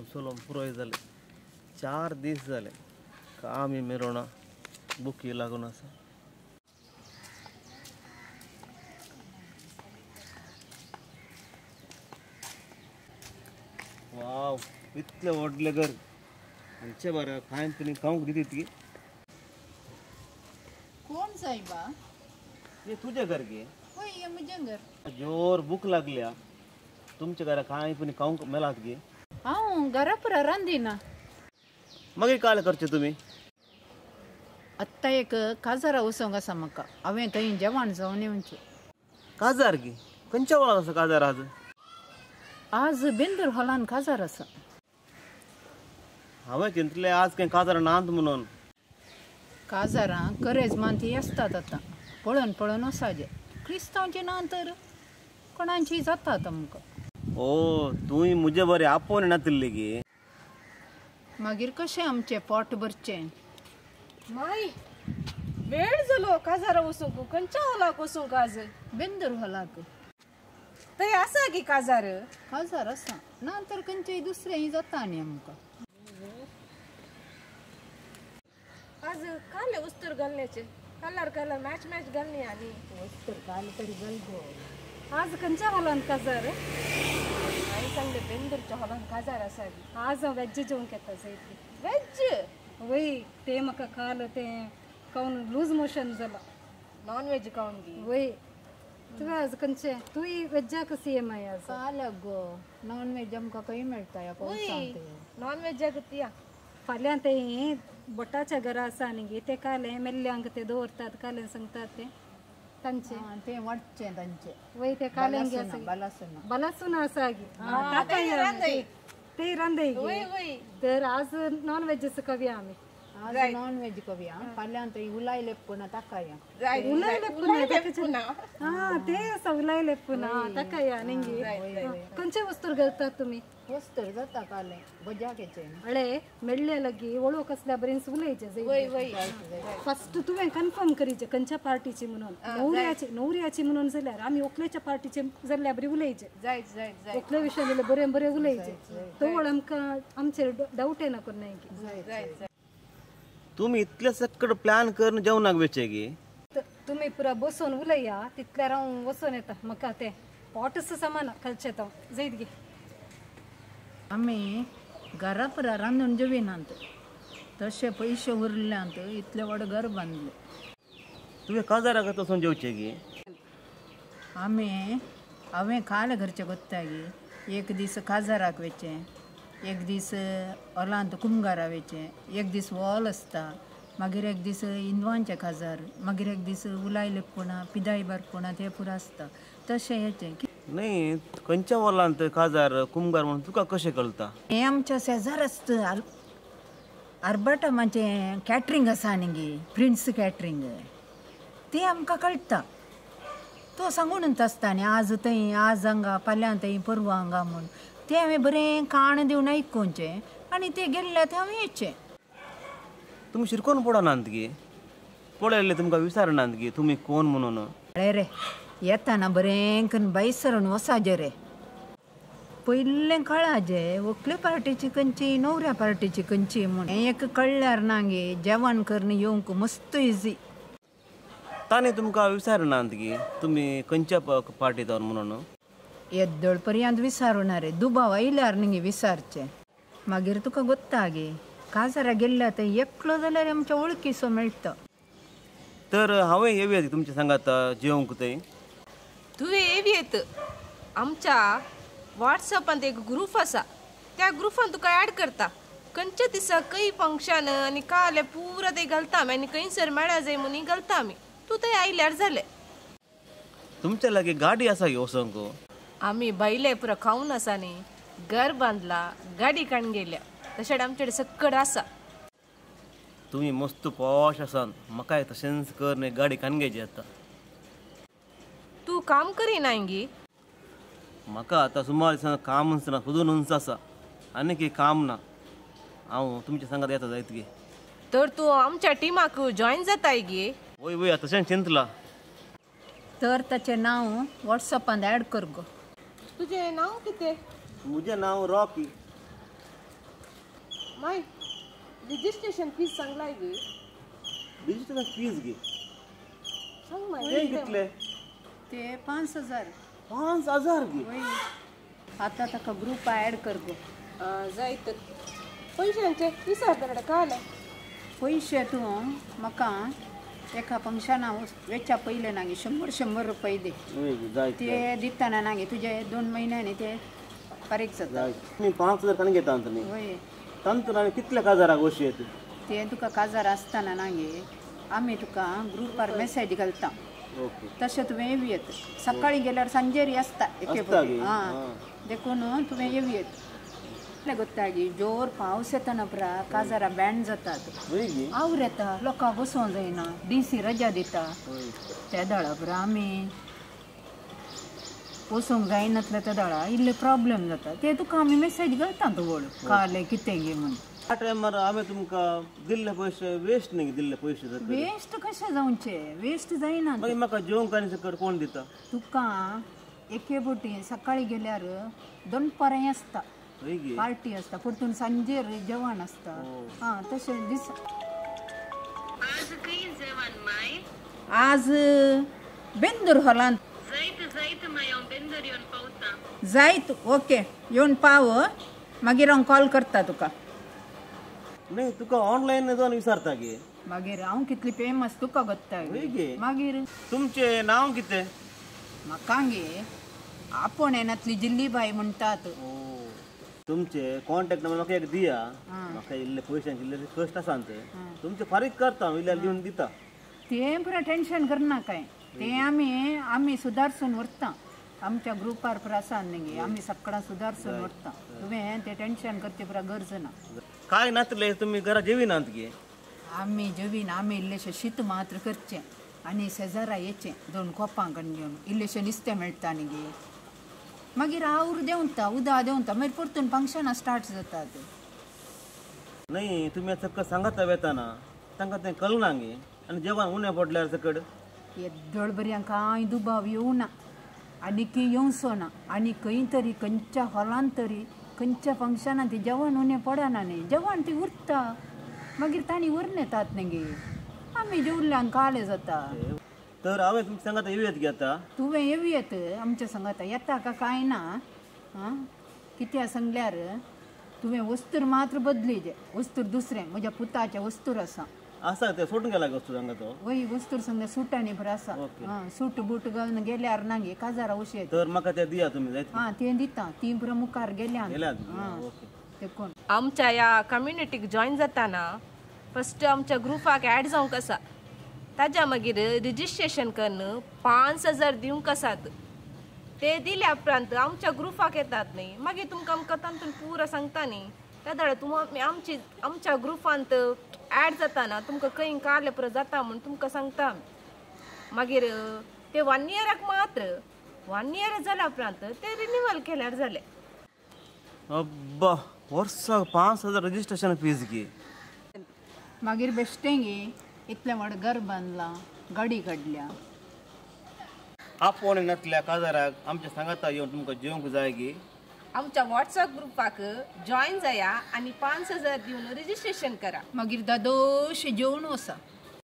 चलोवन पुरोय जालें. 4 दीस जाले काम मेरोना बुकी लागून आसा. वाव इतलें व्हडलें घर आमचे बरें खायन तुमी खावंक दितात की. कोण सायबा? हे तुजें घर गे? हय हें म्हजें घर. जोर भूक लागल्या. तुमच्या घरा कांय पण खावंक मेलात गे? हांव घरा पुरा रांदिना. मागीर काल करचें तुमी? आत्तां एक काजारा वचोंक आसा म्हाका. हांवें थंय जेवण जावन येवचें. काजार गे? खंयच्या वळार आसा काजार आज? आज बेंदूर हॉलान काजार आसा. हांवें चिंतलें आज कांय काजार नात म्हणून. काजारां करेज मानती आसतात आतां. पळोवन पळोवन वचाचें. क्रिस्तांवचें ना तर कोणाची जाता आमकां. ओ तूं म्हजे बरें आपोवन नातिल्ली गे. मागीर कशें आमचें पोट भरचें? माई वेळ जालो काजारा वचूंक. खंयच्या हॉलाक वचूंक आज? बेंदूर हॉलाक. थंय आसा की काजार? काजार आसा ना तर खंयचेय दुसरेंय जाता न्ही आमकां. आज काले वस्त्र घालण्याचे कलर कलर मॅच मॅच घालणी. आनी वस्त्र काल तरी घाल गो. आज खंयच्या हॉलान काजार? हांवें सांगलें बेंदूरच्या हॉलान काजार आसा. आज हांव वेज जेवंक येता जायत. वेज? वय ते म्हाका काल तें खावन लूज मोशन जाला. नॉन वेज खावन गी? वय. तुवें आज खंयचें? तूंय वेज्जाक सी एम I आज? काल गो नॉन वेज आमकां खंय मेळटा? वय नॉन वेजाक या. फाल्यां तें बोटाच्या घरा आसा न्ही गे, तें कालें मेल्ल्यांक ते दवरतात कालें सांगतात तें तांचें तें वाडचें तांचें. वय तें कालें बलासून आसा गे ते रांदय. तर आज नॉन वेज कवया आमी. आज नॉन वेज कवया. फाल्यां थंय उलाय लेपना ताका या. उलाय लेपना हां ते आसा उलाय लेपना ताका या न्ही गे. खंयचे वस्तूर घालतात तुमी? वस्त्र जाता कालें बजाकेचें. अळे मेळ्ळे लगी वळख असल्या बरें उलयचें. फस्ट तुवें कन्फर्म करीचें खंयच्या पार्टीची म्हणून. न्हवऱ्याची न्हवऱ्याची म्हणून जाल्यार आमी व्हंकलेच्या पार्टीचे जाल्यार बरी उलयचें. व्हंकले विशय जाल्यार बरें बरें उलयचें. तवळ आमकां आमचेर डावट येना कोन्नाय की. तुमी इतले सक्कड प्लॅन करून जेवणाक वेचे गे? तुमी पुरा बसून उलया तितल्यार हांव वचोन येता. म्हाका तें पोटच सामान खालचें हांव जैत गे. आमी घरा पुरा रांदून जेविनात. तशे पयशे उरल्यात इतलें व्हड घर बांदलें. तुवें काजाराक वचून जेवचें गे? आमी हांवें काल घरचें गोत्ता गे. एक दीस काजाराक वचें, एक दीस हॉलांत कुमगारा वचें, एक दीस हॉल आसता, मागीर एक दीस हिंदवांचें काजार, मागीर एक दीस उलाय लेपपणां पिदाय बारपणां तें पुरा आसता. तशें हेचें. न्ही खंयच्या हॉलांत काजार कुमगार म्हणून तुका कशें कळटा? हें आमच्या शेजार आसता आर्बाटमाचें कॅटरींग आसा न्ही गे, प्रिन्स कॅटरींग, तें आमकां कळटा. तो सांगूनच आसता न्ही आज थंय आज हांगा फाल्यां थंय परवां हांगा म्हूण. तें हांवें बरें कान दिवन आयकुचें आनी तें गेल्लें तें हांवें येचें. तुमी शिरकोन पडनात गे? पळयल्लें तुमकां विचारनात गे तुमी कोण म्हणून? अळे रे येताना बरें करून भायर सरून वचाचें रे. पयलें कळाचें व्हंकले पार्टीची खंयची न्हवऱ्या पार्टीची खंयची म्हूण. हें एक कळ्ळ्यार ना गे जेवण करून येवंक मस्त इजी. ताणें तुमकां विचारनात गे तुमी खंयच्या पार्टीत म्हणून? येद्दोळ पर्यंत विचारुना रे. दुबाव आयल्यार न्ही गे विचारचें. मागीर तुका गोत्ता गे काजारा गेल्ल्या थंय एकलो जाल्यार आमच्या वळखीचो मेळटा. तर हांवें येवया तुमच्या सांगात जेवंक थंय? तुवें येवयेत. आमच्या वॉट्सएपांत एक ग्रूप आसा, त्या ग्रुपान तुका ऍड करता. खंयच्या दिसा खंय फंक्शन आनी काले पुरा ते घालता आमी आनी खंयसर मेळा जाय म्हणून घालता आमी. तूं थंय आयल्यार जालें. तुमच्या लागीं गाडी आसा गे वचोंक? आमी भायले पुरा खावन आसा न्ही, घर बांदला गाडी काडून गेल्या, तशें आमचे सक्कड आसा. तुमी मस्त पॉश आसा. म्हाकाय तशेंच कर न्ही गाडी काडून घेवची आतां. तूं काम करिना गे? म्हाका आतां सुमार दिसां कामच ना, सोदूनच आसा आनी की काम ना. हांव तुमच्या सांगात येता जायत गे. तर तूं आमच्या टिमाक जॉयन जाताय गे? वय वय तशें चिंतलां. तर ताचें नांव वॉट्सएपांत ऍड कर गो. तुजें नांव कितें? म्हजें नांव रॉकी. My registration fees सांगलाय गे. रजिस्ट्रेशन फीज गे सांग माय. ते कितले? ते 5000. 5000 गे? आता ताका ग्रुप ऍड कर गो. जायत पैशांचे विचार काल पयशे तूं म्हाका एका फंक्शना वेच्या पयले नागे 100-100 रुपये दे. ते दितना नागे तुजे 2 म्हयन्यांनी ते फारीक जाता. 5000 कण घेता न्ही? तांतून आमी कितले काजाराक वशी येत? ते तुका काजार आसतना नागे आमी तुका ग्रुपार मेसेज घालता. तशें तुवें येवं येत. सकाळी गेल्यार सांजेर आसता एके फावटी. आं देखून तुवें येवं येत. गोत्तागी जोर पावस येताना पुरा काजारा बँड जातात. आवर येता लोकांक वचोंक जायना. डी सी रजा दिता त्या दळा पुरा आमी वचोंक जायनातले त्या दळा इल्ले प्रॉब्लेम जाता. ते तुका आमी मेसेज घालता तूं काले कितें गे म्हूण. त्या टायमार आमी तुमकां दिल्ले पयशे वेस्ट न्ही? दिल्ले पयशे वेस्ट कशे जावचे? वेस्ट जायना. मागीर म्हाका जेवंक आनी सकट कोण दिता? तुका एके बोटी सकाळी गेल्यार दनपारां आसता पार्टी आसता, परतून सांजेर जेवण आसता. हां तशें दीस. आज बेंदूर हॉलांत जायत. ओके येवन पाव मागीर हांव कॉल करता तुका. न्ही तुका ऑनलायन जावन विचारता गे. मागीर हांव कितली फेमस तुका गोत्ता. मागीर तुमचें नांव कितें? म्हाका गे आपोण येनातली जिल्लीबाई म्हणटात. तुमचे कॉन्टॅक्ट नंबर म्हाका एक दिया. म्हाका इल्ले पयशांचे इल्ले कश्ट आसा ते तुमचे फारीक करता हांव, इल्ले दिवन दिता. तें पुरा टेंशन करना काय. तें आमी आमी सुदारसून व्हरता. आमच्या ग्रुपार पुरा आसा न्ही आमी सगळां सुदारसून व्हरता. तुवें तें टेंशन करचें पुरा गरज ना. काय नातले तुमी घरा जेविनात गे? आमी जेविना. आमी इल्लेशें शीत मात्र करचें आनी शेजारा येचें 2 कोपां करून घेवन इल्लेशें नुस्तें मेळटा न्ही गे. मागीर आवर देंवता उदक देंवता मागीर परतून फंक्शनां स्टार्ट जातात. न्ही तुमी सक्क सांगता वेताना तांकां तें कळना गे आनी जेवण उणें पडल्यार सकड येद्दोळ बरी कांय दुबाव येवना आनी की येवचो ना. आनी खंय तरी खंयच्या हॉलान तरी खंयच्या फंक्शनान ती जेवण उणें पडना न्ही. जेवण ती उरता मागीर तांणी व्हरून येतात न्ही गे. आमी जेवल्यान काले जाता. तर हांवें तुमच्या सांगाता येवं येत गे आतां? तुवें येवं येत आमच्या सांगाता. येता का कांय ना. आं कित्याक सांगल्यार तुवें वस्तूर मात्र बदलीजे. वस्तूर दुसरें म्हज्या पुताचें वस्तूर आसा. आसा ते सोडून गेला वस्तूर सांगा तो? वय वस्तूर सांगता सुटांनी बरें आसा. आं सूट बूट घालून गेल्यार ना गे काजारा वशी येता. तर म्हाका ते दिया तुमी जायत. आं तें दिता. ती पुरा मुखार गेल्या. देखून आमच्या ह्या कम्युनिटीक जॉयन जाताना फस्ट आमच्या ग्रुपाक ऍड जावंक आसा. ताज्या मागीर रजिस्ट्रेशन करून 5000 दिवंक आसात. ते दिल्या उपरांत आमच्या ग्रुपाक येतात न्ही. मागीर तुमकां आमकां तातूंत पुरा सांगता न्ही. त्या दळा तुमी आमची आमच्या ग्रुपांत ऍड जाताना तुमकां खंय काले पुरो जाता म्हूण तुमकां सांगता. मागीर ते 1 इयराक मात्र 1 इयर जाल्या उपरांत ते रिन्युअल केल्यार जालें. अब्बा वर्साक 5000 रजिस्ट्रेशन फीज गे. मागीर बेश्टें गे इतलें व्हड घर बांदलां गाडी काडल्या. आपोवणे नासल्या काजाराक आमच्या सांगाता येवन तुमकां जेवंक जाय गे. आमच्या व्हॉट्सअप ग्रुपाक जॉयन जाया आनी 5000 दिवन रजिस्ट्रेशन करा. मागीर दादोशें जेवण वसा.